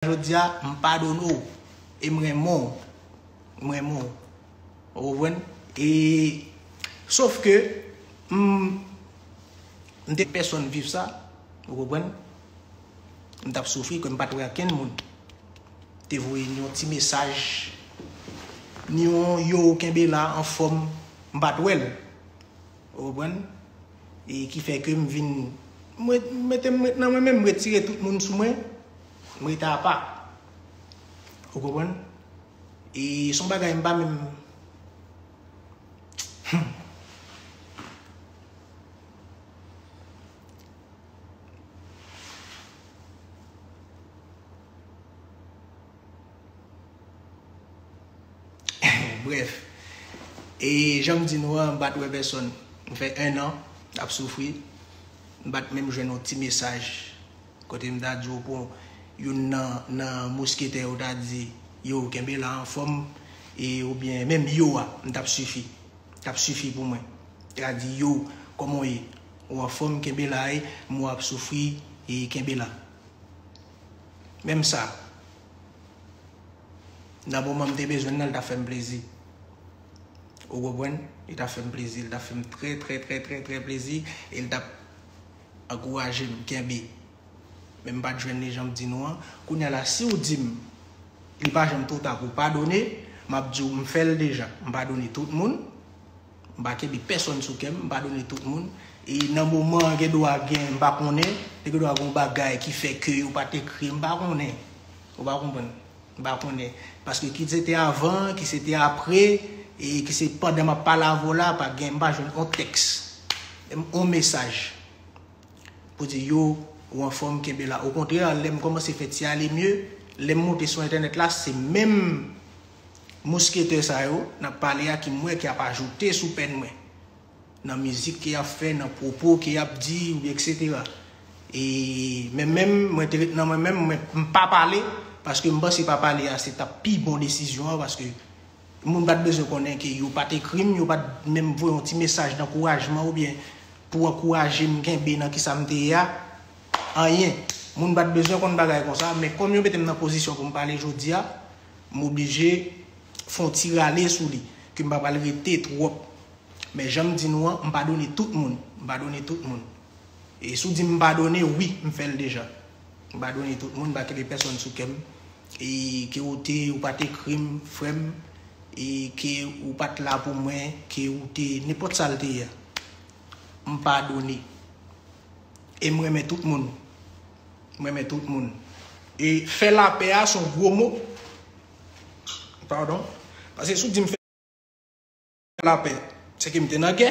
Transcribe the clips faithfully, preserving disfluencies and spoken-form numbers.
jodi a, m padone w. E m renmen w. M renmen w. Ou konprann? E, sof ke, m, m te pèsonn viv sa. Ou konprann? M t ap soufri ke m pa t wè kenn moun. Te voye ni yon ti mesaj, ni yon yo kenbe la anfòm, m pa t wè l. Ou konprann? E ki fè ke m vin, m ret-, m mete m ret nan mwen menm, m retire tout moun sou mwen, m rete apa. Ou konprann? E se yon bagay m pa menm. Hmm. Brèf, e jan m di nou an, m pa t wè pèsonn. M fè en an ap soufri. M pa t menm jwenn yon ti mesaj kote m ta di w pou youn nan, nan mosketè yo ta di, yo, kenbe la anfòm, e oubyen menm yo a, m t ap sifi. T ap sifi pou mwen. Yo ta di, yo, kòman w ye? Ou anfòm, kenbe la, e m wè w ap soufri, e kenbe la. Menm sa, nan moman m te bezwen l lan, l t ap fè m plezi. Ou konprann? Li t ap fè m plezi, li t ap fè m trè, trè, trè, trè, trè plezi, e li t ap ankouraje m kenbe. Men m pa t jwenn li jan m di nou an. Kounye a la, si w di m, li pa janm twò ta pou w padone, m ap di w, m fè l deja. M padone tout moun. M pa kenbe pèsonn sou kè m, m padone tout moun. E nan moman an, gen dwa gen, m pa konnen, te gen dwa gen yon bagay ki fè ke yo pa t ekri, m pa konnen. Ou pa konprann? M pa konnen. Paske ki se te avan, ki se te apre, e ki se pandan m ap pale avè w la, pa gen, m pa jwenn yon tèks, yon mesaj pou di, yo, ou anfòm, kenbe la. Okontrè, lè m kòmanse fè ti ale mye, lè m moute sou entènèt la, se menm mosketè sa yo n ap pale a ki m wè ki ap ajoute sou pèn mwen. Nan mizik ke y ap fè, nan pwopo ke y ap di, oubyen etsetera. E men menm, mwen te ret nan mwen menm, mwen, m pa pale, paske m panse pa pale a se t ap pi bon desizyon an, paske moun pa t bezwen konnen ke yo pa t ekri m, yo pa t menm voye yon ti mesaj dankourajman oubyen pou ankouraje m kenbe nan kisa m te ye a. Anyen. Moun pa t bezwen konn bagay konsa, men kòm yo mete m nan pozisyon pou m pale jodi a, m oblije fè yon ti rale sou li, ke m pa pral rete twòp. Men jan m di nou an, m padone tout moun. M padone tout moun. E si w di m padone, wi, m fè l deja. M padone tout moun, m pa kenbe pèsonn sou kè m. E ke ou te, ou pa t ekri m, frè m, e ke ou pa t la pou mwen, ke ou te, nenpòt sa l te ye a. M padone. E m renmen tout moun. M renmen tout moun. E fè lapè a se yon gwo mo. Padon. Paske si w di m fè lapè, se ke m te nan gè.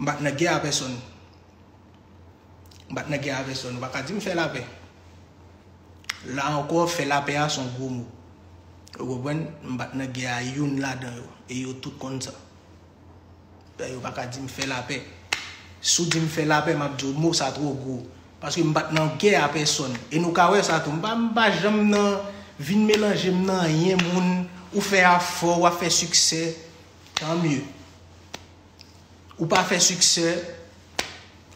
M pa t nan gè a pèsonn. M pa t nan gè a pèsonn. Ou pa ka di m fè lapè. La ankò, fè lapè a se yon gwo mo. Ou konprann? M pa t nan gè a youn ladan yo. E yo tout konn sa. Yo pa ka di m fè lapè. Si w di m fè lapè, m ap di w mo sa twò gwo. Paske m pa t nan gè a pèsonn. E nou ka wè sa tou. M pa, m pa janm nan vin melanje m nan anyen moun. Ou fè afè w, w ap fè siksè. Tan mye. Ou pa fè siksè,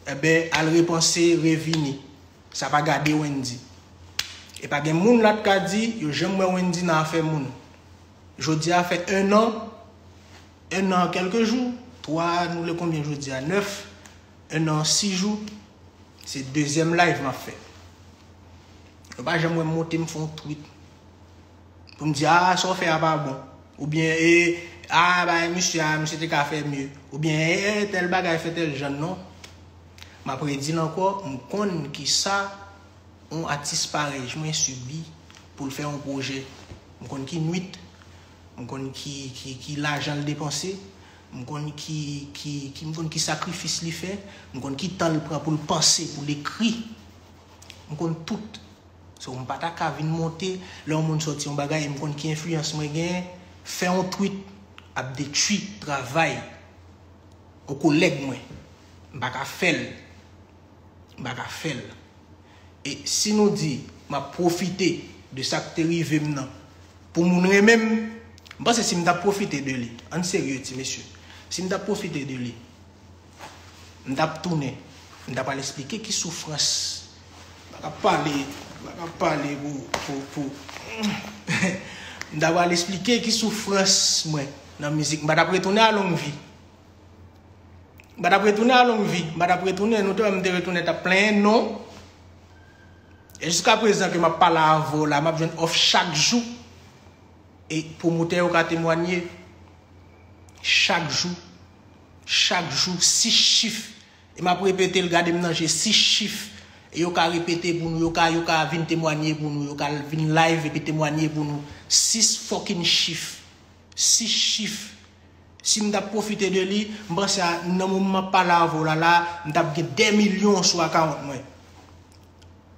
enben, al repanse, revini. Sa pa gade Wendy. E pa gen moun la t ka di, yo janm wè Wendy nan afè moun. Jodi a fè en an, en an kèlke jou, twa, nou le konbyen jodi a? Nèf, en an sis jou, se dezyèm live m ap fè. Yo pa janm wè m monte m fè yon tweet pou m di, a, sa w fè a pa bon. Oubyen, e, a, bay misye a, misye te ka fè mye. Oubyen, e, e, tèl bagay fè tèl jan, non. M ap redi l ankò, m konn kisa yon atis parèy mwen sibi pou l fè yon pwojè. M konn ki nwit, m konn ki, ki, ki lajan l depanse, m konn ki, ki, ki, m konn ki sakrifis li fè, m konn ki tan l pran pou l panse, pou l ekri. M konn tout. So, m pa ta ka vin monte, lè yon moun sòti yon bagay, e m konn ki enfliyans mwen genyen, fè yon tweet ap detwi travay yon kolèg mwen. M pa ka fè l. M pa ka fè l. E si nou di, m ap pwofite de sa k te rive m nan, pou moun renmen m, m panse si m t ap pwofite de li, ann serye, ti mesye, si m t ap pwofite de li, m t ap tounen, m t ap al esplike ki soufrans. M pa t ap pale M ap pale pou, pou, pou. M ta pral esplike ki soufrans mwen nan mizik. M pa t ap retounen a Longvi. M pa t ap retounen a Longvi. M pa t ap retounen, nou te wè m te retounen t ap plenyen non. E jiska prezan ke m ap pale avè w la, m ap jwenn òf chak jou. E pwomotè yo ka temwanye. Chak jou. Chak jou, sis chif. E m ap repete l, gade m nan je, sis chif. E yo ka repete pou nou, yo ka, yo ka vin temwanye pou nou, yo ka vin live epi temwanye pou nou. Sis fucking chif. Sis chif. Si m t ap pwofite de li, m panse a, nan moman m ap pale avè w la, la, m t ap gen dè milyon sou akawont mwen.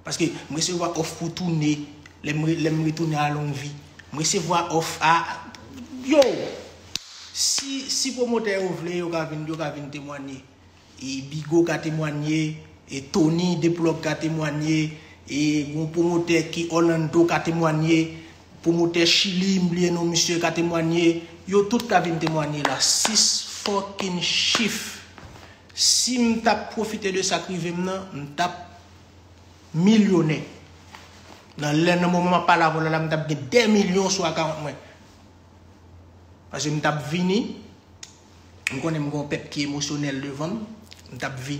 Paske m resevwa òf pou tounen, lè m re-, lè m retounen a Longvi. M resevwa òf a, yo, si, si pwomotè yo vle, yo ka vin, yo ka vin temwanye. E Bigo ka temwanye, e Tony Deplug ka temwanye, e yon pwomotè ki Orlando ka temwanye, pwomotè Chili, m bliye non misye, ka temwanye. Yo tout ka vin temwanye la. Sis fucking chif. Si m t ap pwofite de sa k rive m nan, m t ap milyonè. Nan lè, nan moman m ap pale avè w la, la, m t ap gen dè milyon sou akawont mwen. Paske m t ap vini, m konnen m gen yon pèp ki emosyonèl devan m, m t ap vini.